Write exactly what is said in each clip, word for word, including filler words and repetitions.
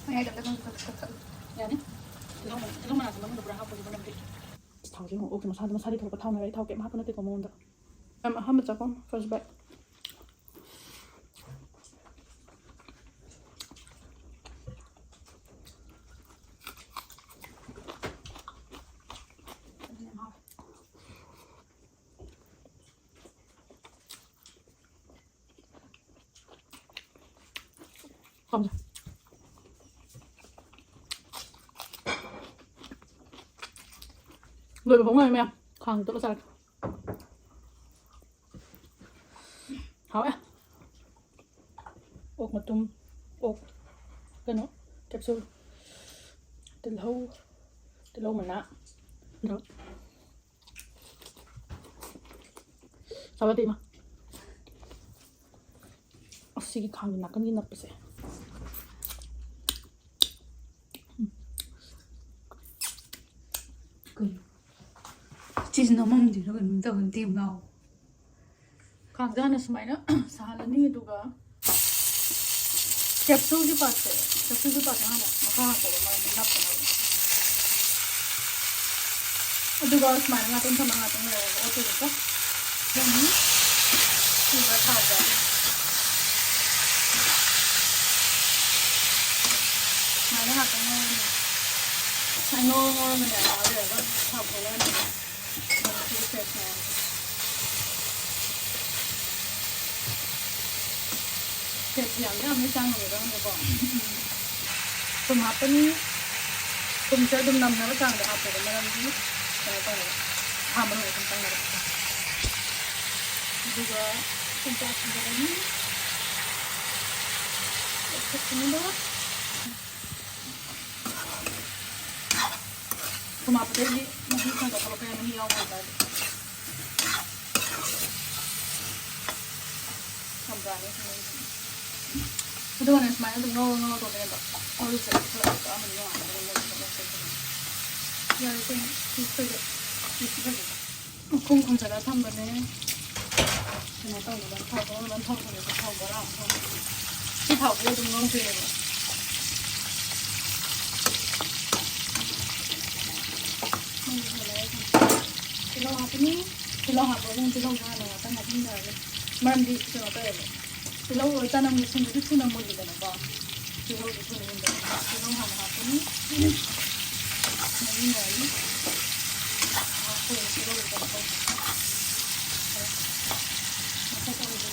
ꯃꯌꯥꯏꯗ ꯑꯝꯇ ꯈꯪ ꯈꯪ ꯈꯪ ꯈꯪ꯫ ꯌꯥꯅꯤ꯫ ꯇꯤꯜꯍꯧ ꯃꯅꯥ, ꯇꯤꯜꯍꯧ ꯃꯅꯥꯁꯦ ꯃꯅꯨꯡꯗ ꯄꯨꯔꯥ ꯍꯥꯞꯄꯒꯤ ꯃꯅꯝꯗꯤ꯫ ꯊꯥꯎꯁꯦ ꯌꯦꯡꯉꯣ, ꯑꯣꯛꯁꯦ ꯃꯁꯥꯗ, ꯃꯁꯥꯗꯤ ꯊꯣꯛꯂꯛꯄ ꯊꯥꯎ ꯉꯧꯔꯦ, ꯑꯩ ꯊꯥꯎ ꯀꯩꯝ ꯍꯥꯞꯄ ꯅꯠꯇꯦꯀꯣ ꯃꯉꯣꯟꯗ꯫ ꯌꯥꯝ ꯑꯍꯥꯟꯕ ꯆꯥꯛꯈꯨꯝ first bite꯫ ꯄꯥꯝꯖꯩ꯫ ꯂꯣꯏꯕ ꯐꯥꯎ ꯉꯥꯏ ꯃꯌꯥꯝ꯫ ꯈꯥꯡ ꯇꯣꯠꯂ ꯆꯥꯔꯒꯦ꯫ ꯍꯥꯎꯋꯦ꯫ ꯑꯣꯛ ꯃꯇꯨꯝ, ꯑꯣꯛ ꯀꯩꯅꯣ, capsule, ꯇꯤꯜꯍꯧ, ꯇꯤꯜꯍꯧ ꯃꯅꯥ, ꯑꯗꯣ ꯆꯥꯕꯗꯤ ꯏꯃꯥ꯫ ꯑꯁ, ꯁꯤꯒꯤ ꯈꯥꯡꯒꯤ ꯅꯥꯀꯟꯒꯤ ꯅꯞꯄꯁꯦ꯫ ꯎꯝ꯫ ꯀꯩꯅꯣ? ꯁꯤꯁꯤ ꯅꯝꯃꯝꯗ꯭ꯔꯤꯔꯣ ꯀꯩꯅꯣꯝ ꯇꯧꯋꯦ, ꯃꯇꯦꯛ ꯑꯃ ꯂꯥꯎ꯫ ꯈꯥꯡꯁꯦ ꯍꯥꯟꯅ ꯁꯨꯃꯥꯏꯅ ꯁꯥꯍꯜꯂꯅꯤ, ꯑꯗꯨꯒ capsuleꯒꯤ partꯁꯦ, capsuleꯒꯤ partꯁꯦ ꯍꯥꯟꯅ ꯃꯈꯥ ꯍꯥꯞꯄꯒ ꯃꯥꯒꯤ ꯅꯞꯄꯅꯦꯕ꯫ ꯑꯗꯨꯒ ꯁꯨꯃꯥꯏꯅ ꯉꯥꯛꯇꯪ ꯊꯝꯃ ꯉꯥꯛꯇꯪ ꯂꯩꯔꯒ ꯑꯣꯠꯇꯣꯏꯅꯤꯀꯣ꯫ ꯑꯗꯨꯝ ꯁꯤꯒ ꯊꯥꯎꯗ ꯁꯨꯃꯥꯏꯅ ꯉꯥꯛꯇꯪ ꯉꯧꯔꯅꯤ꯫ ꯁꯨꯃꯥꯏꯅ ꯉꯧꯔ ꯉꯧꯔꯒꯅꯦ ꯉꯥꯏꯍꯥꯛ ꯂꯩꯔꯒ ꯊꯥꯎ ꯊꯣꯛꯂꯛꯑꯅꯤ꯫ ꯐꯦꯠꯁꯦ ꯌꯥꯝ ꯌꯥꯝꯅ ꯆꯥꯡ ꯉꯝꯒꯗꯕꯅꯦꯀꯣ꯫ ꯊꯨꯝ ꯍꯥꯞꯄꯅꯤ꯫ ꯊꯨꯝꯁꯦ ꯑꯗꯨꯝ ꯅꯝꯅꯕ ꯆꯥꯡꯗ ꯍꯥꯞꯄꯦꯕ, ꯃꯔꯝꯗꯤ ꯀꯩꯅꯣ ꯇꯧꯋꯦꯕ, ꯁꯥ ꯃꯔꯣꯏ ꯑꯗꯨꯝ ꯆꯪꯉꯦꯕ꯫ ꯑꯗꯨꯒ ꯊꯨꯝ ꯆꯥꯛ ꯊꯤꯡꯖꯤꯜꯂꯅꯤ꯫ ꯂꯧꯊꯣꯛꯄꯅꯤꯗ꯫ ꯊꯨꯝ ꯍꯥꯞꯄꯗꯩꯗꯤ ꯃꯍꯤ ꯈꯔ ꯈꯔ ꯊꯣꯛꯂꯛꯀꯅꯤ, ꯃꯍꯤ ꯌꯥꯎꯕ ꯑꯣꯏꯇꯥꯔꯗꯤ꯫ ꯆꯝꯄ꯭ꯔꯥꯅꯦ ꯁꯤꯅ꯫ ꯑꯗꯨꯒꯅꯦ ꯁꯨꯃꯥꯏꯅ ꯑꯗꯨꯝ ꯉꯧꯔ ꯉꯧꯔ ꯇꯧꯗꯣꯏꯅꯦꯕ꯫ ꯃꯔꯨꯁꯦ ꯈꯔ ꯀꯛꯑꯝꯃꯗꯤ ꯅꯨꯡꯉꯥꯏꯒꯗꯕꯅꯦ, ꯃꯣꯏꯁꯦ ꯈꯔ ꯂꯧꯊꯣꯛꯄꯅꯦ꯫ ꯌꯥꯔꯦ, ꯁꯤꯅ ꯄꯤꯁ ꯈꯔꯁꯦ, ꯄꯤꯁ ꯈꯔꯁꯦ꯫ ꯃꯈꯨꯝ ꯈꯨꯝꯖꯤꯜꯂ ꯊꯝꯕꯅꯦ꯫ ꯀꯩꯅꯣ ꯇꯧꯅꯕ, ꯊꯥꯎ ꯊꯣꯛꯅꯕ, ꯊꯥꯎ ꯊꯣꯛꯅꯕ, ꯊꯥꯎ ꯕꯣꯔꯥ ꯑꯃ ꯊꯣꯛꯅꯕ꯫ ꯁꯤ ꯊꯥꯎꯁꯤꯗ ꯑꯗꯨꯝ ꯉꯧꯗꯣꯏꯅꯦꯕ꯫ ꯇꯤꯜꯍꯧ ꯍꯥꯞꯄꯅꯤ꯫ ꯇꯤꯜꯍꯧ ꯍꯥꯞꯄꯒ ꯇꯤꯜꯍꯧꯁꯦ ꯍꯥꯟꯅ ꯉꯥꯛꯇꯪ ꯉꯥꯛꯍꯟꯈ꯭ꯔꯒꯦ꯫ ꯃꯔꯝꯗꯤ ꯀꯩꯅꯣ ꯇꯧꯋꯦꯕ, ꯇꯤꯜꯍꯧ ꯆꯅꯝꯒ ꯁꯤꯡꯒꯗꯤ ꯊꯨꯅ ꯃꯨꯜꯂꯤꯗꯅꯀꯣ꯫ ꯇꯤꯜꯍꯧꯁꯦ ꯊꯨꯅ ꯃꯨꯟꯗꯕꯅꯤꯅ ꯇꯤꯜꯍꯧ ꯍꯥꯟꯅ ꯍꯥꯞꯄꯅꯤ꯫ ꯉꯥꯏꯍꯥꯛ ꯀꯨꯏꯅ ꯇꯤꯜꯍꯧꯁꯦ ꯀꯩꯅꯣ ꯇꯧꯗꯦ꯫ ꯃꯁꯛ ꯇꯧꯗꯦ꯫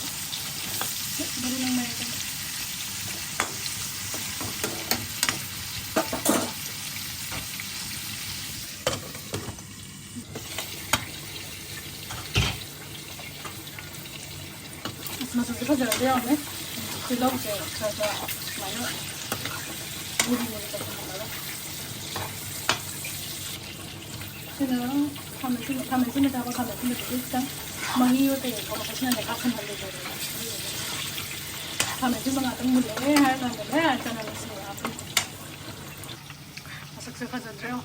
ꯃꯔꯨ ꯃꯔꯥꯡ ꯃꯌꯥꯝ ꯆꯪꯉꯦ꯫ ꯑꯁ, ꯃꯆꯨꯁꯦ ꯐꯖꯔꯗꯤ ꯌꯥꯝꯅꯦ꯫ ꯇꯤꯜꯍꯧꯁꯦ ꯈꯔ ꯈꯔ ꯁꯨꯃꯥꯏꯅ ꯃꯨꯔꯤ ꯃꯨꯔꯤ ꯇꯧꯁꯤꯜꯂꯒ꯫ ꯁꯤꯅ ꯈꯥꯃꯦꯟ ꯑꯁꯤꯟꯕ, ꯈꯥꯃꯦꯟ ꯑꯁꯤꯟꯕ ꯆꯥꯕ, ꯈꯥꯃꯦꯟ ꯑꯁꯤꯟꯕꯗꯨꯗꯤ ꯈꯤꯇꯪ ꯃꯍꯤ ꯑꯣꯏ ꯀꯩ ꯑꯣꯏ ꯊꯣꯛꯂꯛꯄꯁꯤꯅ ꯂꯩꯈꯥ ꯁꯟꯍꯜꯂꯣꯏꯗꯣꯏꯅꯦꯕ꯫ ꯑꯗꯨꯗꯨꯅ ꯈꯥꯃꯦꯟ ꯑꯁꯤꯟꯕ ꯉꯥꯛꯇꯪ ꯃꯨꯜꯂꯛꯑꯦ ꯍꯥꯏꯔ ꯀꯥꯟꯗꯅꯦ ꯆꯅꯝ ꯑꯁꯤꯟꯕ ꯍꯥꯞꯄꯅꯤ꯫ ꯃꯁꯛꯁꯦ ꯐꯖꯗ꯭ꯔꯣ?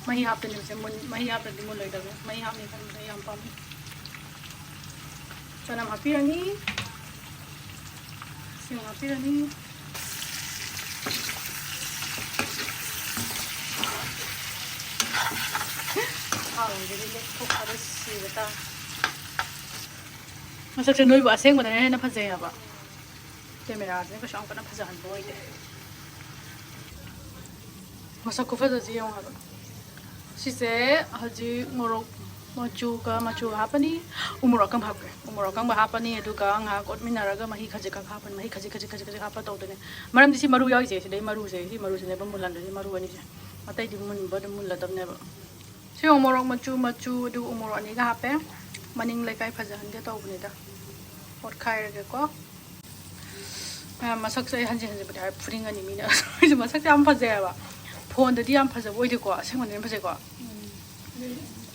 ꯃꯍꯤ ꯍꯥꯞꯇꯣꯏꯅꯦ ꯁꯦ, ꯃꯨꯟ-, ꯃꯍꯤ ꯍꯥꯞꯇ꯭ꯔꯗꯤ ꯃꯨꯜꯂꯣꯏꯗꯕꯅꯦ꯫ ꯃꯍꯤ ꯍꯥꯞꯅꯤ ꯈꯟꯕꯗ ꯌꯥꯝ ꯄꯥꯝꯃꯨ꯫ ꯆꯅꯝ ꯍꯥꯞꯄꯤꯔꯅꯤ꯫ ꯁꯤꯡ ꯍꯥꯞꯄꯤꯔꯅꯤ꯫ ꯊꯥꯎꯁꯤꯗꯤ ꯂꯦꯛꯊꯣꯛꯄꯗ ꯁꯤꯕ ꯇꯥꯔꯦ꯫ ꯃꯁꯛꯁꯦ ꯅꯣꯏꯕꯨ ꯑꯁꯦꯡꯕꯗꯅ ꯍꯦꯟꯅ ꯐꯖꯩ ꯍꯥꯏꯕ꯫ ꯀꯦꯃꯦꯔꯥꯁꯤꯅ ꯀꯩꯁꯨ ꯌꯥꯝ ꯀꯟꯅ ꯐꯖꯍꯟꯕ ꯑꯣꯏꯗꯦ꯫ ꯃꯁꯛ ꯈꯨꯐꯖꯁꯤ ꯌꯦꯡꯉꯣ ꯍꯥꯏꯕ꯫ ꯁꯤꯁꯦ ꯍꯧꯖꯤꯛ ꯃꯣꯔꯣꯛ ꯃꯆꯨꯒ, ꯃꯆꯨ ꯍꯥꯞꯄꯅꯤ, ꯎ ꯃꯣꯔꯣꯛ ꯑꯀꯪꯕ ꯍꯥꯞꯈ꯭ꯔꯦ꯫ ꯎ ꯃꯣꯔꯣꯛ ꯑꯀꯪꯕ ꯍꯥꯞꯄꯅꯤ, ꯑꯗꯨꯒ ꯉꯥꯏꯍꯥꯛ ꯑꯣꯠꯃꯤꯟꯅꯔꯒ ꯃꯍꯤ ꯈꯖꯤꯛꯈꯛ ꯍꯥꯞꯄꯅꯤ꯫ ꯃꯍꯤ ꯈꯖꯤꯛ, ꯈꯖꯤꯛ, ꯈꯖꯤꯛ, ꯈꯖꯤꯛ ꯍꯥꯞꯄ ꯇꯧꯗꯣꯏꯅꯦ꯫ ꯃꯔꯝꯗꯤ ꯁꯤ ꯃꯔꯨ ꯌꯥꯎꯔꯤꯁꯦ, ꯁꯤꯗꯩ ꯃꯔꯨꯁꯦ, ꯁꯤ ꯃꯔꯨꯁꯤꯅꯦꯕ ꯃꯨꯜꯍꯟꯗꯣꯏꯁꯦ, ꯃꯔꯨ ꯑꯅꯤꯁꯦ꯫ ꯑꯇꯩꯗꯤ ꯃꯨꯟꯕ ꯑꯗꯨꯝ ꯃꯨꯜꯂꯗꯕꯅꯦꯕ꯫ ꯁꯤ ꯎ ꯃꯣꯔꯣꯛ ꯃꯆꯨ, ꯃꯆꯨ, ꯑꯗꯨꯒ ꯎ ꯃꯣꯔꯣꯛ ꯑꯅꯤꯒ ꯍꯥꯞꯄꯦ꯫ ꯃꯅꯤꯡ ꯂꯩꯀꯥꯏ ꯐꯖꯍꯟꯒꯦ ꯇꯧꯕꯅꯤꯗ꯫ ꯑꯣꯠꯈꯥꯏꯔꯒꯦꯀꯣ꯫ ꯃꯌꯥꯝ, ꯃꯁꯛꯁꯦ ꯑꯩ ꯍꯟꯖꯤꯟ ꯍꯟꯖꯤꯟꯕꯨꯗꯤ ꯍꯥꯏ, ꯐꯨꯅꯤꯡꯉꯅꯤ ꯃꯤꯅ꯫ ꯑꯩꯁꯨ ꯃꯁꯛꯁꯦ ꯌꯥꯝ ꯐꯖꯩ ꯍꯥꯏꯕ꯫ ꯐꯣꯟꯗꯗꯤ ꯌꯥꯝ ꯐꯖꯕ ꯑꯣꯏꯗꯦꯀꯣ, ꯑꯁꯦꯡꯕꯗꯤ ꯌꯥꯝ ꯐꯖꯩꯀꯣ꯫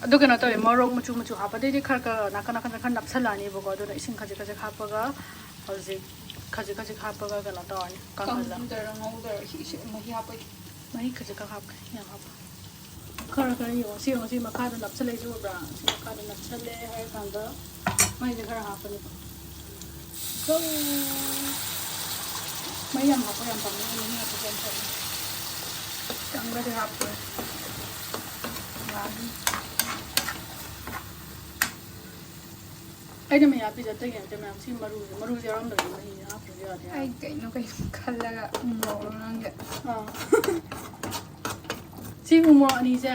ꯑꯗꯨ ꯀꯩꯅꯣ ꯇꯧꯋꯦ, ꯃꯣꯔꯣꯛ ꯃꯆꯨ ꯃꯆꯨ ꯍꯥꯞꯄꯗꯩꯗꯤ ꯈꯔ ꯈꯔ ꯅꯥꯀꯟ ꯅꯥꯀꯟꯗ ꯈꯔ ꯅꯞꯁꯜꯂꯛꯑꯅꯤꯕꯀꯣ, ꯑꯗꯨꯅ ꯏꯁꯤꯡ ꯈꯖꯤꯛ ꯈꯖꯤꯛ ꯍꯥꯞꯄꯒ ꯍꯧꯖꯤꯛ ꯈꯖꯤꯛ ꯈꯖꯤꯛ ꯍꯥꯞꯄꯒ ꯀꯩꯅꯣ ꯇꯧꯔꯅꯤ, ꯀꯪꯍꯜꯂ-, ꯀꯪꯗꯔ ꯉꯧꯗꯔ ꯁꯤ ꯏꯁꯤꯡ ꯃꯍꯤ ꯍꯥꯞꯄꯒꯤ꯫ ꯃꯍꯤ ꯈꯖꯤꯛꯈꯛ ꯍꯥꯞꯀꯦ, ꯌꯥꯝ ꯍꯥꯞꯄ꯫ ꯈꯔ ꯈꯔ ꯌꯦꯡꯉꯣ, ꯁꯤ ꯌꯦꯡꯉꯣ, ꯁꯤ ꯃꯈꯥꯗ ꯅꯞꯁꯜꯂꯛꯏꯁꯦ ꯎꯕ꯭ꯔꯥ? ꯁꯤ ꯃꯈꯥꯗ ꯅꯞꯁꯜꯂꯦ ꯍꯥꯏꯔ ꯀꯥꯟꯗ ꯃꯩꯁꯦ ꯈꯔ ꯍꯥꯞꯄꯅꯤ꯫ ꯃꯩ ꯌꯥꯝ ꯍꯥꯞꯄ ꯌꯥꯝ ꯄꯥꯝꯃꯦ, ꯃꯩ ꯍꯥꯞꯄꯁꯦ ꯌꯥꯝ ꯇꯜꯂꯦ꯫ ꯈꯤꯇꯪꯒꯗꯤ ꯍꯥꯞꯄꯦ꯫ ꯌꯥꯔꯅꯤ꯫ ꯑꯩꯅ ꯃꯌꯥ ꯄꯤꯖꯠꯇꯒꯤ ꯅꯠꯇꯦ ꯃꯌꯥꯝ, ꯁꯤ ꯃꯔꯨꯁꯦ, ꯃꯔꯨꯁꯦ ꯌꯥꯎꯔꯝꯗ꯭ꯔꯗꯤ ꯃꯍꯤꯁꯦ ꯍꯥꯞꯇ꯭ꯔꯗꯤ ꯌꯥꯗꯦ ꯍꯥꯏꯕ꯫ ꯑꯩ ꯀꯩꯅꯣ ꯀꯩꯅꯣ ꯈꯜꯂꯒ ꯎꯃꯣꯔꯣꯛ ꯅꯪꯒ ꯑꯥ꯫ ꯁꯤ ꯎꯃꯣꯔꯣꯛ ꯑꯅꯤꯁꯦ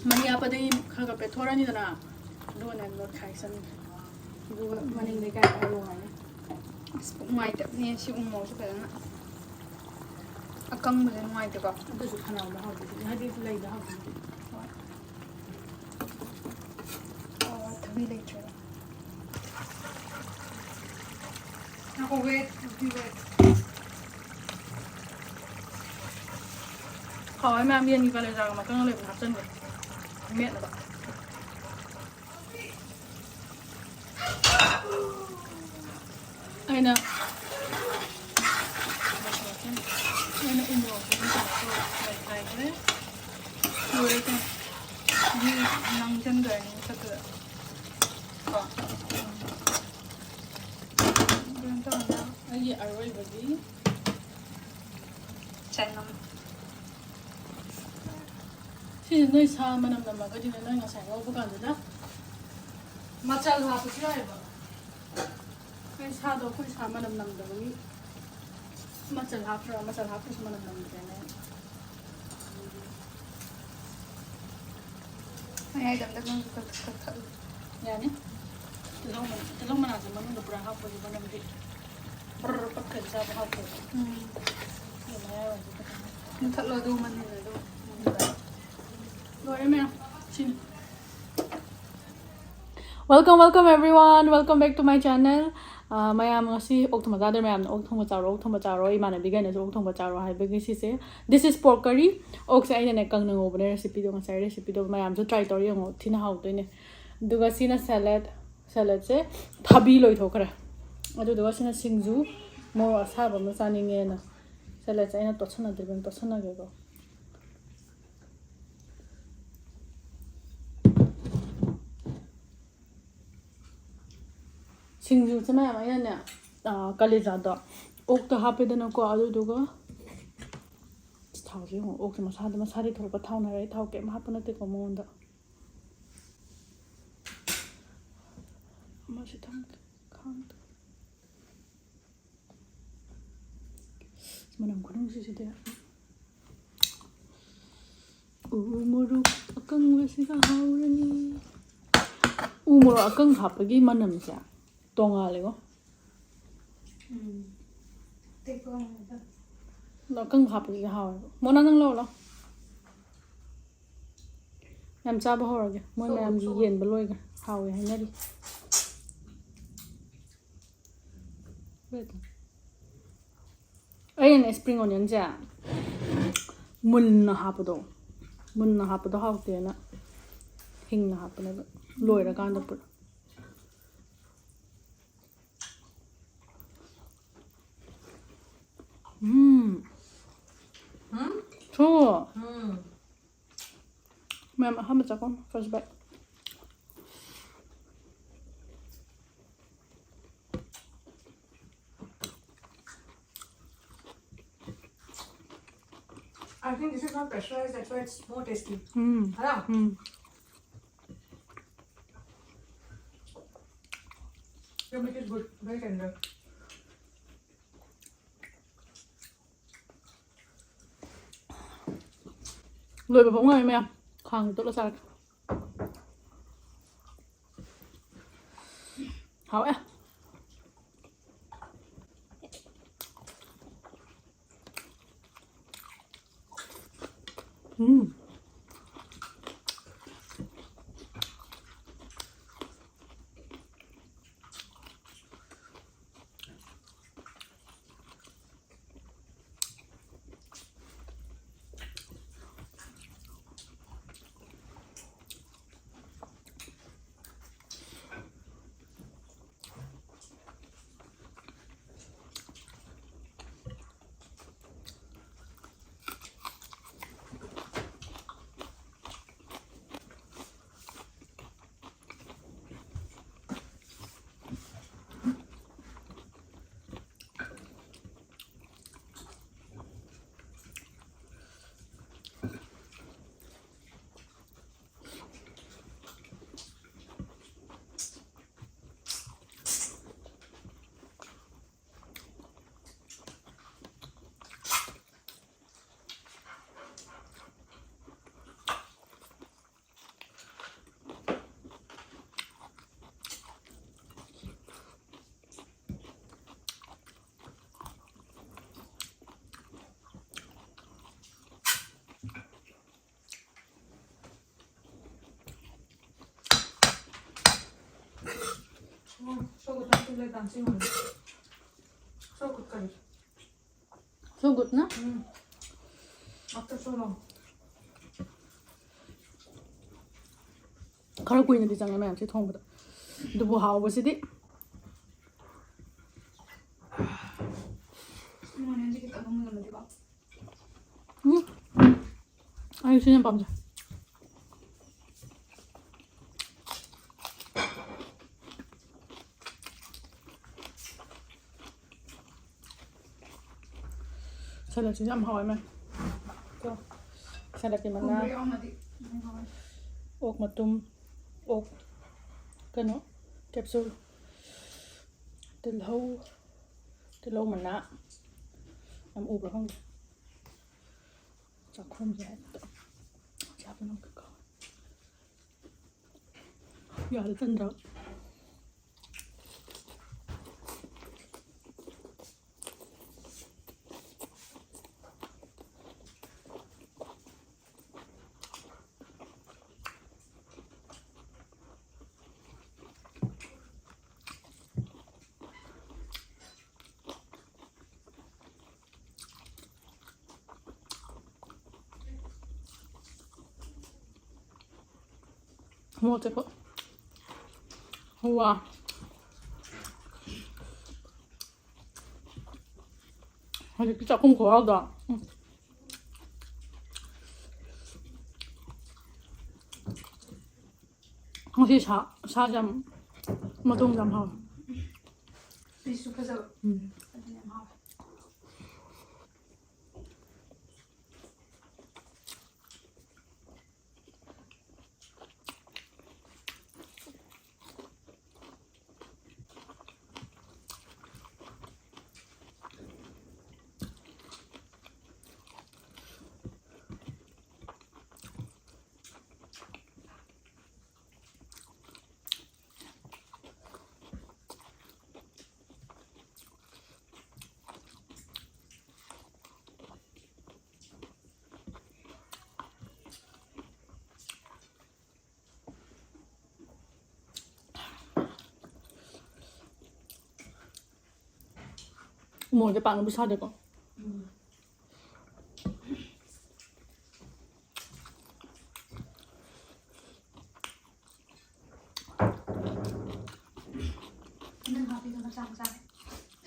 ꯃꯍꯤ ꯍꯥꯞꯄꯗꯒꯤ ꯈꯔ ꯈꯔ ꯄꯦꯠꯊꯣꯔꯛꯑꯅꯤꯗꯅ, ꯑꯗꯨꯒꯅꯦ ꯅꯣꯠꯈꯥꯏꯁꯟ, ꯑꯗꯨꯒ ꯃꯅꯤꯡꯗꯩ ꯀꯥꯏ ꯀꯥꯏ ꯂꯣꯡꯉꯅꯤ꯫ ꯑꯁ, ꯄꯨꯛ ꯅꯨꯡꯉꯥꯏꯇꯕꯅꯦ ꯁꯤ ꯎꯃꯣꯔꯣꯛꯁꯦ ꯐꯖꯅ꯫ ꯑꯀꯪꯕꯁꯦ ꯅꯨꯡꯉꯥꯏꯇꯦꯀꯣ꯫ ꯑꯗꯨꯁꯨ ꯈꯅꯥꯎꯗ ꯍꯥꯎꯇꯦ, ꯍꯥꯏꯗꯤ ꯂꯩꯗ ꯍꯥꯎꯇꯦ꯫ ꯍꯣꯏ꯫ ꯑꯣ, ꯊꯕꯤ ꯂꯩꯇ꯭ꯔꯦꯕ꯫ ꯉꯥꯏꯈꯣ, wait, ꯊꯕꯤ wait꯫ ꯍꯥꯎꯋꯦ ꯃꯌꯥꯝ, ꯌꯦꯟꯒꯤ ꯀꯂꯦꯖꯥꯒ ꯃꯀꯪꯒ ꯂꯩꯕꯅꯦ ꯍꯥꯞꯆꯟꯒꯦ꯫ ꯃꯦꯠꯅꯕ꯫ ꯑꯩꯅ, ꯑꯩꯅ ꯎ ꯃꯣꯔꯣꯛꯁꯦ ꯑꯗꯨꯝ ꯀꯩꯅꯣ ꯇꯧꯔꯦ, ꯂꯩꯈꯥꯏꯈ꯭ꯔꯦ꯫ ꯂꯣꯏꯔꯦ ꯀꯩꯅꯣ꯫ ꯃꯤ ꯅꯪꯁꯤꯟꯈ꯭ꯔꯅꯤ ꯃꯊꯛꯇꯨꯗ꯫ ꯀꯣ꯫ ꯀꯩꯅꯣ ꯇꯧꯔꯦ꯫ ꯑꯩꯒꯤ ꯑꯔꯣꯏꯕꯒꯤ ꯆꯅꯝ꯫ ꯁꯤꯁꯦ ꯅꯣꯏ ꯁꯥ ꯃꯅꯝ ꯅꯝꯃꯒꯗꯤꯅꯦ, ꯅꯣꯏ ꯉꯁꯥꯏ ꯉꯧꯕ ꯀꯥꯟꯗꯨꯗ ꯃꯆꯜ ꯍꯥꯞꯄꯁꯨ ꯌꯥꯏꯑꯕ꯫ ꯅꯣꯏ ꯁꯥꯗꯣ ꯑꯩꯈꯣꯏ ꯁꯥ ꯃꯅꯝ ꯅꯝꯗꯕꯒꯤ ꯃꯆꯜ ꯍꯥꯞꯄ꯭ꯔꯥ? ꯃꯆꯜ ꯍꯥꯞꯇ꯭ꯔꯁꯨ ꯃꯅꯝ ꯅꯝꯗ꯭ꯔꯦꯅꯦ꯫ ꯃꯌꯥꯏꯗ ꯑꯝꯇ ꯅꯪꯁꯨ ꯀꯛ-, ꯀꯛꯊꯠꯂꯨ꯫ ꯌꯥꯅꯤ꯫ ꯇꯤꯜꯍꯧ ꯃꯅꯥ, ꯇꯤꯜꯍꯧ ꯃꯅꯥꯁꯦ ꯃꯅꯨꯡꯗ ꯄꯨꯔꯥ ꯍꯥꯞꯄꯒꯤ ꯃꯅꯝꯗꯤ ꯕ꯭ꯔꯔ ꯄꯠꯈ꯭ꯔꯗꯤ ꯆꯥꯕ ꯍꯥꯎꯇꯦꯕ꯫ ꯎꯝ꯫ ꯑꯗꯨ ꯃꯌꯥꯏ ꯑꯣꯏꯔꯗꯤ ꯐꯖꯅ ꯃꯨꯊꯠꯂꯣ ꯑꯗꯨ ꯃꯅꯤꯜꯗꯣ ꯑꯗꯨꯝ꯫ ꯂꯣꯏꯔꯦ ꯃꯌꯥꯝ꯫ ꯁꯤꯅꯤ꯫ Welcome, welcome everyone, welcome back to my channel. ꯑꯥ, ꯃꯌꯥꯝ ꯉꯁꯤ ꯑꯣꯛ ꯊꯣꯡꯕ ꯆꯥꯗꯣꯏꯔ? ꯃꯌꯥꯝꯅ "ꯑꯣꯛ ꯊꯣꯡꯕ ꯆꯥꯔꯣ, ꯑꯣꯛ ꯊꯣꯡꯕ ꯆꯥꯔꯣ", ꯏꯃꯥꯟꯅꯕꯤꯈꯩꯅꯁꯨ "ꯑꯣꯛ ꯊꯣꯡꯕ ꯆꯥꯔꯣ" ꯍꯥꯏꯕꯒꯤ ꯁꯤꯁꯦ, this is pork curry. ꯑꯣꯛꯁꯦ ꯑꯩꯅꯅꯦ ꯀꯪꯅ ꯉꯧꯕꯅꯦ, recipeꯗꯣ, ꯉꯁꯥꯏ recipeꯗꯣ ꯃꯌꯥꯝꯁꯨ try ꯇꯧꯔ ꯌꯦꯡꯉꯣ, ꯊꯤꯅ ꯍꯥꯎꯗꯣꯏꯅꯦ꯫ ꯑꯗꯨꯒ ꯁꯤꯅ salad, saladꯁꯦ ꯊꯥꯕꯤ ꯂꯣꯏꯊꯣꯛꯈ꯭ꯔꯦ꯫ ꯑꯗꯨꯗꯨꯒ ꯁꯤꯅ ꯁꯤꯡꯖꯨ, ꯃꯣꯔꯣꯛ ꯑꯁꯥꯕ ꯑꯃ ꯆꯥꯅꯤꯡꯉꯦꯅ saladꯁꯦ ꯑꯩꯅ ꯇꯣꯠꯁꯟꯅꯗ꯭ꯔꯤꯕꯅꯤ, ꯇꯣꯠꯁꯟꯅꯒꯦꯀꯣ꯫ ꯁꯤꯡꯖꯨꯁꯦ ꯃꯌꯥꯝ ꯑꯩꯅꯅꯦ, ꯑꯥ, ꯀꯂꯦꯖꯥꯗꯣ ꯑꯣꯛꯇ ꯍꯥꯞꯄꯦꯗꯅꯀꯣ, ꯑꯗꯨꯗꯨꯒ ꯊꯥꯎꯁꯦ ꯌꯦꯡꯉꯣ, ꯑꯣꯛꯁꯦ ꯃꯁꯥꯗ, ꯃꯁꯥꯗꯤ ꯊꯣꯛꯂꯛꯄ ꯊꯥꯎ ꯅꯔꯦ, ꯊꯥꯎ ꯀꯩꯝ ꯍꯥꯞꯄ ꯅꯠꯇꯦꯀꯣ ꯃꯉꯣꯟꯗ꯫ ꯃꯁꯤ ꯊꯝꯒꯦ꯫ ꯈꯥꯡꯗ꯫ ꯃꯅꯝ ꯈꯨꯅꯨꯡꯁꯤꯁꯤꯗꯤ꯫ ꯎ ꯃꯣꯔꯣꯛ ꯑꯀꯪꯕꯁꯤꯒ ꯍꯥꯎꯔꯅꯤ꯫ ꯎ ꯃꯣꯔꯣꯛ ꯑꯀꯪꯕ ꯍꯥꯞꯄꯒꯤ ꯃꯅꯝꯁꯦ ꯇꯣꯡꯉꯥꯜꯂꯦꯀꯣ꯫ ꯎꯝ꯫ ꯇꯦꯛꯄ ꯉꯝꯃꯣꯏꯗ꯫ ꯑꯗꯣ ꯑꯀꯪꯕ ꯍꯥꯞꯄꯁꯤꯗꯤ ꯍꯥꯎꯋꯦꯕ꯫ ꯃꯣꯅꯥ, ꯅꯪ ꯂꯧꯔꯣ, ꯂꯥꯎ꯫ ꯌꯥꯝ ꯆꯥꯕ ꯍꯧꯔꯒꯦ꯫ ꯃꯣꯏ ꯁꯣꯛꯑꯣ, ꯃꯌꯥꯝꯒꯤ ꯁꯣꯛꯑꯣ꯫ ꯌꯦꯟꯕ ꯂꯣꯏꯈ꯭ꯔꯦ꯫ ꯍꯥꯎꯋꯦ ꯍꯥꯏꯅꯔꯤ꯫ ꯑꯩꯅꯅꯦ, spring onionꯁꯦ ꯃꯨꯟꯅ ꯍꯥꯞꯄꯗꯣ, ꯃꯨꯟꯅ ꯍꯥꯞꯄꯗꯣ ꯍꯥꯎꯇꯦꯅ ꯍꯤꯡꯅ ꯍꯥꯞꯄꯅꯦꯕ, ꯂꯣꯏꯔꯀꯥꯟꯗ ꯄꯨꯔꯥ꯫ ꯎꯝ꯫ ꯎꯝ? ꯊꯣ꯫ ꯎꯝ꯫ ꯃꯌꯥꯝ ꯑꯍꯥꯟꯕ ꯆꯥꯛꯈꯨꯝ, first bite꯫ I think this is not pressurized, that's why it's more tasty. ꯎꯝ꯫ ꯍꯥ? ꯎꯝ꯫ The meat is good, very tender. ꯂꯣꯏꯕ ꯐꯥꯎ ꯉꯥꯏ ꯃꯌꯥꯝ꯫ ꯈꯥꯡꯗ ꯇꯣꯠꯂ ꯆꯥꯔꯒꯦ꯫ ꯍꯥꯎꯋꯦ꯫ ꯎꯝ꯫ Let dancing on. So good curry. So good, na? Mm. After so long. ꯈꯔ ꯀꯨꯏꯅꯗꯤ ꯆꯪꯉꯦ ꯃꯌꯥꯝꯁꯦ ꯊꯣꯡꯕꯗ, ꯑꯗꯨꯕꯨ ꯍꯥꯎꯕꯁꯤꯗꯤ꯫ ꯎꯝ, ꯍꯧꯖꯤꯛ ꯈꯤꯇꯪ ꯃꯨꯜꯂꯝꯃꯗꯤꯀꯣ꯫ ꯎꯝ꯫ ꯑꯩ ꯁꯤ ꯌꯥꯝ ꯄꯥꯝꯖꯩ꯫ ꯁꯂꯠꯁꯤꯁꯨ ꯌꯥꯝ ꯍꯥꯎꯋꯦ, ꯃꯦꯝ꯫ ꯀꯣ, ꯁꯂꯠꯀꯤ ꯃꯅꯥ, ꯀꯨꯝꯕ ꯌꯥꯎꯔꯝꯃꯗꯤ ꯌꯥꯝ ꯍꯥꯎꯋꯦ꯫ ꯑꯣꯛ ꯃꯇꯨꯝ, ꯑꯣꯛ ꯀꯩꯅꯣ, capsule, ꯇꯤꯜꯍꯧ, ꯇꯤꯜꯍꯧ ꯃꯅꯥ, ꯌꯥꯝ ꯎꯕ꯭ꯔꯥ ꯈꯪꯗꯦ꯫ ꯆꯥꯛꯈꯨꯝꯁꯦ ꯍꯦꯛꯇ ꯆꯥꯕ ꯉꯝꯗꯦꯀꯣ꯫ ꯌꯥꯗ ꯆꯟꯗ꯭ꯔꯕ꯫ ꯃꯣꯔꯣꯛ ꯑꯇꯦꯛꯄ꯫ ꯋꯥ꯫ ꯍꯧꯖꯤꯛꯀꯤ ꯆꯥꯛꯈꯨꯝ ꯈꯨꯍꯥꯎꯗꯣ꯫ ꯎꯝ꯫ ꯉꯁꯤ ꯁꯥ, ꯁꯥꯁꯦ ꯌꯥꯝ ꯃꯇꯣꯡꯁꯦ ꯌꯥꯝ ꯍꯥꯎꯋꯦ꯫ Piece ꯁꯨ ꯐꯖꯕ꯫ ꯎꯝ꯫ ꯑꯗꯨꯅ ꯌꯥꯝ ꯍꯥꯎꯋꯦ꯫ ꯃꯣꯔꯣꯛꯁꯦ ꯄꯥꯛꯅꯕꯨ ꯁꯥꯗꯦꯀꯣ꯫ ꯅꯪ ꯍꯥꯞꯄꯤꯗꯣ ꯃꯆꯥ ꯃꯆꯥ꯫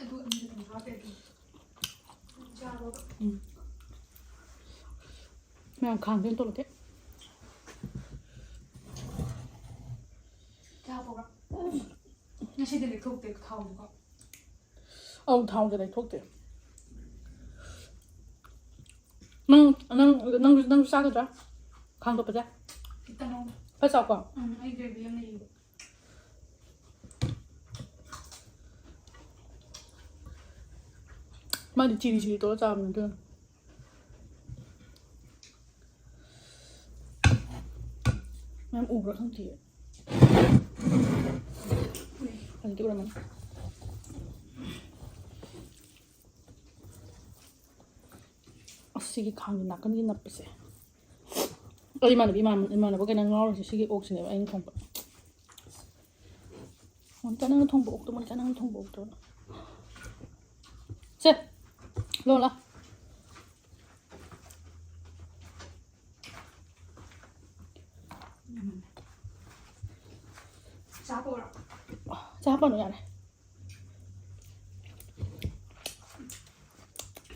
ꯑꯗꯨ ꯑꯅꯤꯗꯨ ꯑꯗꯨꯝ ꯍꯥꯞꯄꯦ ꯑꯗꯨꯝ꯫ ꯆꯥꯔꯣꯕ꯫ ꯎꯝ꯫ ꯃꯌꯥꯝ ꯈꯥꯡꯗ ꯑꯣꯏꯅ ꯇꯣꯠꯂꯛꯀꯦ꯫ ꯆꯥꯕ꯭ꯔꯣ? ꯉꯁꯤꯗꯤ ꯂꯦꯛꯊꯣꯛꯇꯦ ꯊꯥꯎꯗꯨꯀꯣ꯫ ꯑꯧ, ꯊꯥꯎꯁꯦ ꯂꯩꯊꯣꯛꯇꯦ꯫ ꯅꯪ, ꯅꯪ, ꯅꯪ, ꯅꯪꯁꯨ ꯆꯥꯒꯗ꯭ꯔꯥ? ꯈꯥꯡꯗꯣꯛꯄꯁꯦ? ꯈꯤꯇꯪ꯫ ꯈꯔ ꯆꯥꯎꯀꯣ? ꯎꯝ, ꯑꯩ gravy ꯑꯃ ꯂꯩꯌꯦꯕ꯫ ꯃꯥꯗꯤ ꯆꯤꯔꯤ ꯆꯤꯔꯤ ꯇꯧꯔ ꯆꯥꯕꯅꯤ ꯑꯗꯨꯅ꯫ ꯃꯌꯥꯝ ꯎꯕ꯭ꯔꯥ ꯈꯪꯗꯤꯌꯦ꯫ ꯐꯖꯅꯗꯤ ꯎꯔꯝꯃꯅꯤ꯫ ꯑꯁ, ꯁꯤꯒꯤ ꯈꯥꯡꯒꯤ ꯅꯥꯀꯟꯒꯤ ꯅꯞꯄꯁꯦ꯫ ꯑꯩ ꯏꯃꯥꯟꯅꯕꯤ, ꯏꯃꯥꯟ-, ꯏꯃꯥꯟꯅꯕ ꯀꯩꯅ ꯉꯥꯎꯔꯤꯁꯦ ꯁꯤꯒꯤ ꯑꯣꯛꯁꯤꯅꯦꯕ ꯑꯩꯅ ꯊꯣꯡꯕ꯫ ꯃꯣꯅꯤꯀꯥ, ꯅꯪꯅ ꯊꯣꯡꯕ ꯑꯣꯛꯇꯣ, ꯃꯣꯅꯤꯀꯥ, ꯅꯪꯅ ꯊꯣꯡꯕ ꯑꯣꯛꯇꯣ꯫ ꯁꯦ, ꯂꯣꯂꯥ꯫ ꯆꯥ ꯄꯣꯔꯛ꯫ ꯆꯥ ꯄꯥꯅꯨ ꯌꯥꯔꯦ꯫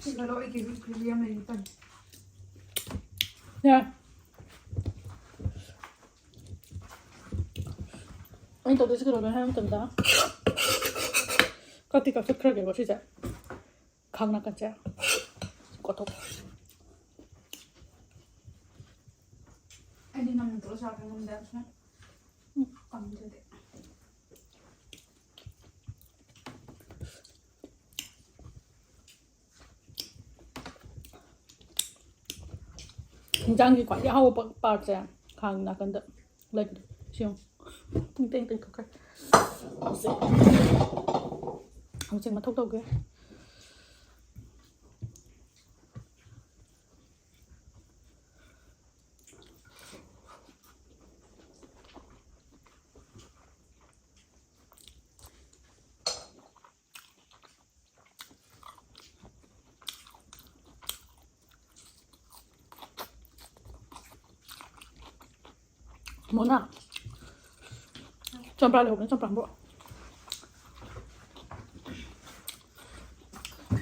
ꯁꯤꯒ ꯂꯧ ꯑꯩꯒꯤ whipped cream ꯌꯥꯝ ꯂꯩꯔꯤ ꯇꯟ꯫ ꯌꯥꯔꯦ꯫ ꯑꯩꯅ ꯇꯧꯗꯣꯏꯁꯦ ꯀꯩꯅꯣꯅꯦ ꯍꯥꯏꯕ ꯃꯇꯝꯗ, ꯀꯛꯇꯤ ꯀꯛꯊꯠꯈ꯭ꯔꯒꯦꯀꯣ ꯁꯤꯁꯦ꯫ ꯈꯥꯡ ꯅꯥꯀꯟꯁꯦ ꯀꯣꯠꯊꯣꯛ꯫ ꯑꯩꯗꯤ ꯅꯝꯅ ꯇꯣꯠꯂ ꯆꯥꯕ ꯉꯝꯗꯦ, ꯁꯨꯝ ꯀꯪꯗ꯭ꯔꯗꯤ꯫ ꯏꯟꯖꯥꯡꯒꯤ ꯈ꯭ꯋꯥꯏꯗꯒꯤ ꯑꯍꯥꯎꯕ ꯄꯥꯔꯠꯁꯦ ꯈꯥꯡ ꯅꯥꯀꯟꯗ ꯂꯩꯕꯗꯣ꯫ ꯁꯤ ꯌꯦꯡꯉꯨ꯫ ꯄꯨꯡ ꯇꯦꯡ ꯇꯦꯡ ꯀꯛꯈ꯭ꯔꯦ꯫ ꯍꯧꯖꯤꯛ, ꯍꯧꯖꯤꯛ ꯃꯊꯧ ꯇꯧꯒꯦ꯫ ꯃꯣꯅꯥ꯫ ꯆꯝꯄ꯭ꯔꯥ ꯂꯩꯍꯧꯕꯅꯦ, ꯆꯝꯄ꯭ꯔꯥ ꯄꯨꯔꯛꯑꯣ꯫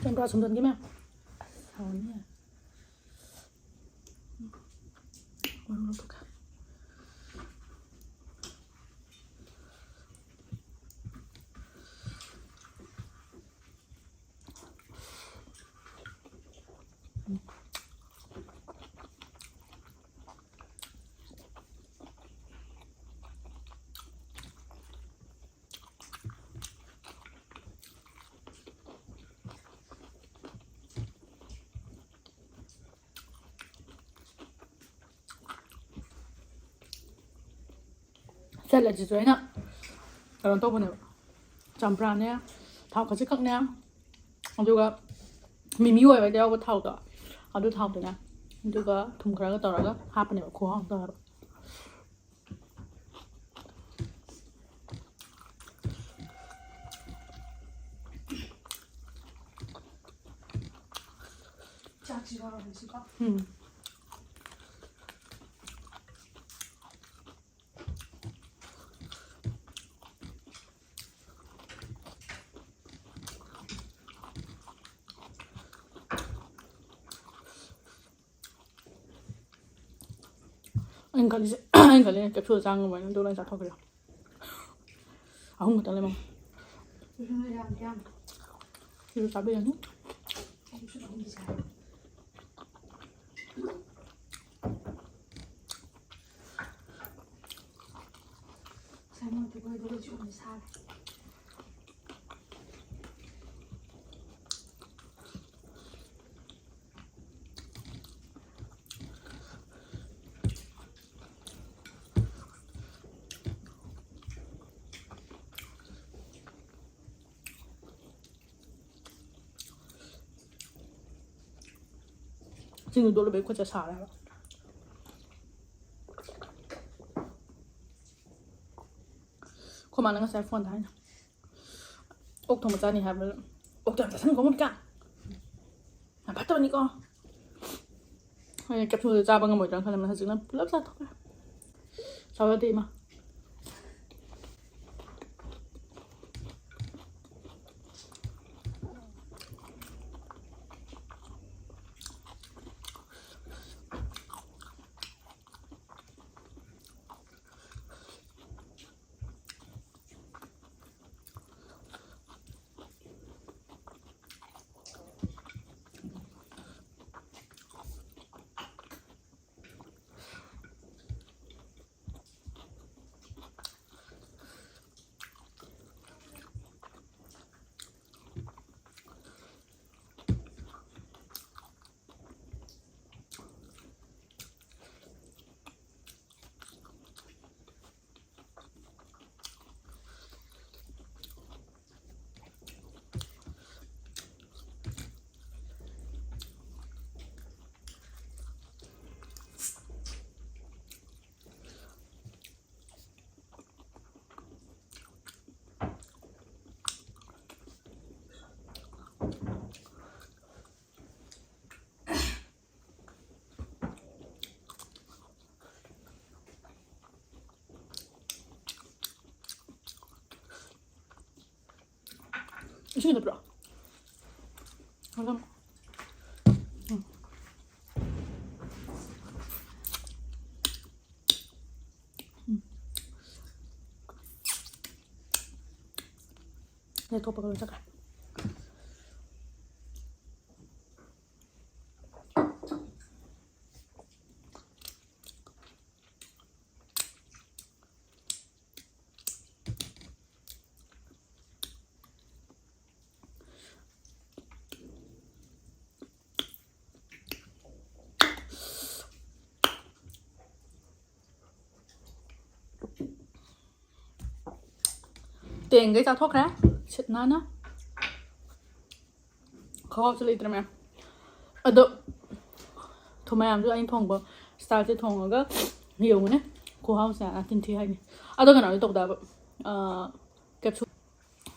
ꯆꯝꯄ꯭ꯔꯥ ꯁꯨꯝꯖꯟꯒꯦ ꯃꯌꯥꯝ꯫ ꯑꯁ, ꯍꯥꯎꯅꯤ꯫ ꯃꯔꯨ ꯂꯧꯊꯣꯛꯀꯦ꯫ ꯁꯦꯂꯠꯁꯤꯁꯨ ꯑꯩꯅ ꯀꯩꯅꯣ ꯇꯧꯕꯅꯦꯕ, ꯆꯝꯄ꯭ꯔꯥꯅꯦ, ꯊꯥꯎ ꯈꯖꯤꯛꯈꯛꯅꯦ, ꯑꯗꯨꯒ ꯃꯤꯃꯤ ꯑꯣꯏꯕꯗ ꯌꯥꯎꯕ ꯊꯥꯎꯗꯣ, ꯑꯗꯨ ꯊꯥꯎꯗꯨꯅꯦ, ꯑꯗꯨꯒ ꯊꯨꯝ ꯈꯔꯒ ꯇꯧꯔꯒ ꯍꯥꯞꯄꯅꯦꯕ꯫ ꯈꯨꯍꯥꯎ ꯇꯧꯋꯦꯕ꯫ ꯆꯥꯛꯁꯤ ꯌꯥꯎꯔꯕꯅꯤꯀꯣ꯫ ꯎꯝ꯫ ꯑꯩꯅ ꯈꯜꯂꯤꯁꯦ, ꯑꯩꯅ ꯈꯜꯂꯤꯁꯦ ꯀꯦꯞꯁꯨꯜ ꯆꯥ ꯉꯝꯃꯣꯏꯅ ꯑꯗꯨ ꯂꯣꯏ ꯆꯥꯊꯣꯛꯈ꯭ꯔꯦ꯫ ꯑꯍꯨꯝ ꯈꯛꯇ ꯂꯩꯃꯝ꯫ ꯁꯤꯁꯨ ꯆꯥꯕꯤꯔꯅꯤ꯫ ꯆꯤꯡꯗꯨ ꯇꯣꯠꯂꯨꯕꯩ ꯈꯨꯠꯁꯦ ꯁꯥꯔꯦ ꯍꯥꯏꯕ꯫ ꯑꯩꯈꯣꯏ ꯃꯥꯅ ꯉꯁꯥꯏ ꯐꯣꯟꯗ ꯍꯥꯏꯅ, "ꯑꯣꯛ ꯊꯣꯡꯕ ꯆꯥꯅꯤ ꯍꯥꯏꯕꯗ ꯑꯣꯛꯇꯣ ꯌꯥꯝ ꯆꯥꯁꯤꯟꯀꯣ ꯃꯨꯠꯀ꯫ ꯌꯥꯝ ꯐꯠꯇꯕꯅꯤꯀꯣ꯫" ꯑꯩꯅ ꯀꯦꯞꯁꯨꯜꯗꯣ ꯆꯥꯕ ꯉꯝꯃꯣꯏꯗ꯭ꯔꯥꯅ ꯈꯜꯂꯝꯕꯅꯦ, ꯍꯧꯖꯤꯛꯅ ꯄꯨꯂꯞ ꯆꯥꯊꯣꯛꯈ꯭ꯔꯦ꯫ ꯆꯥꯎ ꯌꯥꯗꯦ ꯏꯃꯥ꯫ ꯏꯁꯤꯡ ꯅꯠꯇ꯭ꯔꯣ? ꯑꯗꯨꯝ꯫ ꯎꯝ꯫ ꯎꯝ꯫ ꯂꯩꯊꯣꯛꯄꯒ ꯂꯣꯏ ꯆꯠꯈ꯭ꯔꯦ꯫ ꯇꯦꯡꯒꯩ ꯆꯥꯊꯣꯛꯈ꯭ꯔꯦ ꯁꯤꯠ ꯅꯥꯟꯅ꯫ ꯈꯍꯥꯎꯁꯨ ꯂꯩꯇ꯭ꯔꯦ ꯃꯌꯥꯝ꯫ ꯑꯗꯣ ꯊꯨꯝ ꯃꯌꯥꯝꯁꯨ ꯑꯩꯅ ꯊꯣꯡꯕ ꯁ꯭ꯇꯥꯏꯜꯁꯦ ꯊꯣꯡꯉꯒ ꯌꯦꯡꯉꯨꯅꯦ꯫ ꯈꯨꯍꯥꯎꯁꯦ ꯆꯤꯟꯊꯤ ꯍꯥꯏꯅꯤ꯫ ꯑꯗꯣ ꯀꯩꯅꯣꯗꯤ ꯇꯧꯗꯕ, ꯀꯦꯞꯁꯨꯜ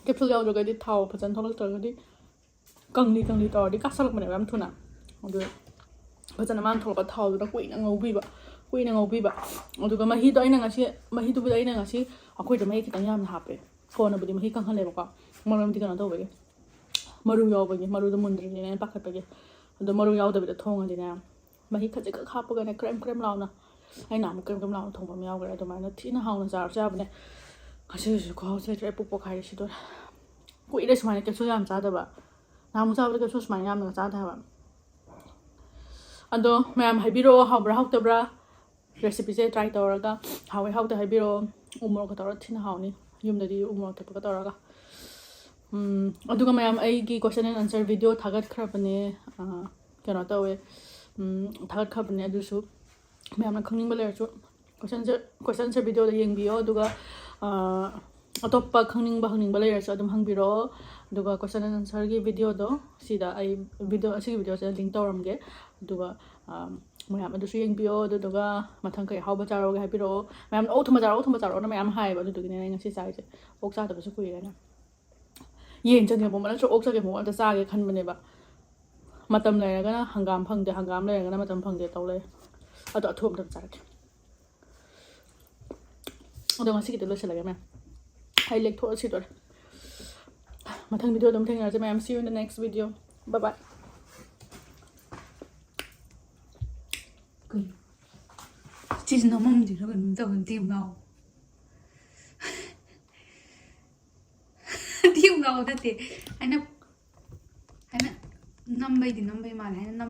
ꯀꯦꯞꯁꯨꯜ ꯌꯥꯎꯗ꯭ꯔꯒꯗꯤ ꯊꯥꯎ ꯐꯖꯅ ꯊꯣꯛꯂꯛꯇ꯭ꯔꯒꯗꯤ ꯀꯪꯂꯤ ꯀꯪꯂꯤ ꯇꯧꯔꯗꯤ ꯀꯥꯁꯜꯂꯛꯄꯅꯦꯕ ꯌꯥꯝ ꯊꯨꯅ꯫ ꯑꯗꯨ ꯐꯖꯅ ꯃꯥꯅ ꯊꯣꯛꯂꯛꯄ ꯊꯥꯎꯗꯨꯗ ꯀꯨꯏꯅ ꯉꯧꯕꯤꯕ꯫ ꯀꯨꯏꯅ ꯉꯧꯕꯤꯕ꯫ ꯑꯗꯨꯒ ꯃꯍꯤꯗꯣ ꯑꯩꯅ ꯉꯁꯤ, ꯃꯍꯤꯗꯨꯕꯨꯗꯤ ꯑꯩꯅ ꯉꯁꯤ ꯑꯩꯈꯣꯏꯗ ꯃꯍꯤ ꯈꯤꯇꯪ ꯌꯥꯝꯅ ꯍꯥꯞꯄꯦ꯫ ꯀꯣꯟꯅꯕꯨꯗꯤ ꯃꯍꯤ ꯀꯪꯍꯜꯂꯦꯕꯀꯣ꯫ ꯃꯔꯝꯗꯤ ꯀꯩꯅꯣ ꯇꯧꯕꯒꯤ, ꯃꯔꯨ ꯌꯥꯎꯕꯒꯤ, ꯃꯔꯨꯗꯣ ꯃꯨꯟꯗ꯭ꯔꯤꯅꯦꯅ ꯄꯥꯈꯠꯄꯒꯤ꯫ ꯑꯗꯣ ꯃꯔꯨ ꯌꯥꯎꯗꯕꯤꯗ ꯊꯣꯡꯉꯗꯤꯅꯦ, ꯃꯍꯤ ꯈꯖꯤꯛꯈꯛ ꯍꯥꯞꯄꯒꯅꯦ ꯀ꯭ꯔꯦꯝ ꯀ꯭ꯔꯦꯝ ꯂꯥꯎꯅ, ꯑꯩꯅ ꯑꯃꯨꯛ ꯀ꯭ꯔꯦꯝ ꯀ꯭ꯔꯦꯝ ꯂꯥꯎꯅ ꯊꯣꯡꯕ ꯑꯃ ꯌꯥꯎꯈ꯭ꯔꯦ꯫ ꯑꯗꯨꯃꯥꯏꯅ ꯊꯤꯅ ꯍꯥꯎꯅ ꯆꯥꯔꯁꯨ ꯌꯥꯕꯅꯦ꯫ ꯉꯁꯤꯒꯤꯁꯨ ꯈꯨꯍꯥꯎꯁꯦ ꯂꯩꯇ꯭ꯔꯦ, ꯑꯩ ꯄꯨꯛ ꯄꯣꯛꯈꯥꯏꯔꯦ ꯁꯤꯗꯣꯔꯦ꯫ ꯀꯨꯏꯔꯦ ꯁꯨꯃꯥꯏꯅ ꯀꯦꯞꯁꯨꯜ ꯌꯥꯝ ꯆꯥꯗꯕ꯫ ꯅꯍꯥꯟꯃꯨꯛ ꯆꯥꯕꯗ ꯀꯦꯞꯁꯨꯜ ꯁꯨꯃꯥꯏꯅ ꯌꯥꯝꯅꯒ ꯆꯥꯗꯦ ꯍꯥꯏꯕ꯫ ꯑꯗꯣ ꯃꯌꯥꯝ ꯍꯥꯏꯕꯤꯔꯛꯑꯣ, ꯍꯥꯎꯕ꯭ꯔꯥ ꯍꯥꯎꯇꯕ꯭ꯔꯥ? ꯔꯦꯁꯤꯄꯤꯁꯦ ꯇ꯭ꯔꯥꯏ ꯇꯧꯔꯒ ꯍꯥꯎꯋꯦ ꯍꯥꯎꯇꯦ ꯍꯥꯏꯕꯤꯔꯛꯑꯣ꯫ ꯎ ꯃꯣꯔꯣꯛꯀ ꯇꯧꯔꯒ ꯊꯤꯅ ꯍꯥꯎꯅꯤ, ꯌꯨꯝꯗꯗꯤ ꯎ ꯃꯣꯔꯣꯛ ꯊꯛꯄꯒ ꯇꯧꯔꯒ꯫ ꯎꯝ, ꯑꯗꯨꯒ ꯃꯌꯥꯝ ꯑꯩꯒꯤ question and answer video ꯊꯥꯒꯠꯈ꯭ꯔꯕꯅꯦ꯫ ꯑ, ꯀꯩꯅꯣ ꯇꯧꯋꯦ, ꯎꯝ, ꯊꯥꯒꯠꯈ꯭ꯔꯕꯅꯦ꯫ ꯑꯗꯨꯁꯨ ꯃꯌꯥꯝꯅ ꯈꯪꯅꯤꯡꯕ ꯂꯩꯔꯁꯨ question answer, question answer videoꯗ ꯌꯦꯡꯕꯤꯌꯣ꯫ ꯑꯗꯨꯒ, ꯑ, ꯑꯇꯣꯞꯄ ꯈꯪꯅꯤꯡꯕ ꯍꯪꯅꯤꯡꯕ ꯂꯩꯔꯁꯨ ꯑꯗꯨꯝ ꯍꯪꯕꯤꯔꯛꯑꯣ꯫ ꯑꯗꯨꯒ question and answerꯒꯤ videoꯗꯣ ꯁꯤꯗ ꯑꯩ video, ꯑꯁꯤꯒꯤ videoꯁꯤꯗ link ꯇꯧꯔꯝꯒꯦ꯫ ꯑꯗꯨꯒ, ꯑ, ꯃꯌꯥꯝ ꯑꯗꯨꯁꯨ ꯌꯦꯡꯕꯤꯌꯣ꯫ ꯑꯗꯨꯗꯨꯒ ꯃꯊꯪ ꯀꯩ ꯑꯍꯥꯎꯕ ꯆꯥꯔꯛꯑꯣꯒꯦ ꯍꯥꯏꯕꯤꯔꯛꯑꯣ꯫ ꯃꯌꯥꯝꯅ "ꯑꯣꯛ ꯊꯣꯡꯕ ꯆꯥꯔꯛꯑꯣ, ꯑꯣꯛ ꯊꯣꯡꯕ ꯆꯥꯔꯛꯑꯣ" ꯅ ꯃꯌꯥꯝ ꯍꯥꯏꯌꯦꯕ, ꯑꯗꯨꯗꯨꯒꯤꯅꯦ ꯑꯩ ꯉꯁꯤ ꯆꯥꯔꯤꯁꯦ꯫ ꯑꯣꯛ ꯆꯥꯗꯕꯁꯨ ꯀꯨꯏꯔꯦꯅ꯫ ꯌꯦꯟ ꯆꯒꯦꯝꯄꯣꯝꯕ ꯅꯠꯇ꯭ꯔꯒ ꯑꯣꯛ ꯆꯒꯦꯝꯄꯣꯝꯕ ꯑꯝꯇ ꯆꯥꯒꯦ ꯈꯟꯕꯅꯦꯕ꯫ ꯃꯇꯝ ꯂꯩꯔꯒꯅ ꯍꯪꯒꯥꯝ ꯐꯪꯗꯦ, ꯍꯪꯒꯥꯝ ꯂꯩꯔꯒꯅ ꯃꯇꯝ ꯐꯪꯗꯦ ꯇꯧ ꯂꯩꯔꯦ꯫ ꯑꯗꯣ ꯑꯊꯨꯕ ꯑꯝꯇ ꯆꯥꯔꯛꯀꯦ꯫ ꯑꯗꯣ ꯉꯁꯤꯒꯤꯗꯤ ꯂꯣꯏꯁꯤꯜꯂꯒꯦ ꯃꯌꯥꯝ꯫ ꯑꯩ ꯂꯦꯛꯊꯣꯛꯑ ꯁꯤꯗꯣꯔꯦ꯫ ꯃꯊꯪ videoꯗ ꯑꯃꯨꯛ ꯊꯦꯡꯅꯔꯁꯦ ꯃꯌꯥꯝ꯫ See you in the next video. Bye bye. ꯀꯩꯅꯣ? ꯁꯤꯁꯦ ꯅꯝꯃꯝꯗ꯭ꯔꯤꯔꯣ ꯀꯩꯅꯣꯝ ꯇꯧꯋꯦ, ꯃꯇꯦꯛ ꯑꯃ ꯉꯥꯎ-, ꯃꯇꯦꯛ ꯑꯃ ꯉꯥꯎꯕ ꯅꯠꯇꯦ꯫ ꯑꯩꯅ, ꯑꯩꯅ ꯅꯝꯕꯩꯗꯤ ꯅꯝꯕꯩ ꯃꯥꯜꯂꯦ꯫ ꯑꯩꯅ ꯅꯝ-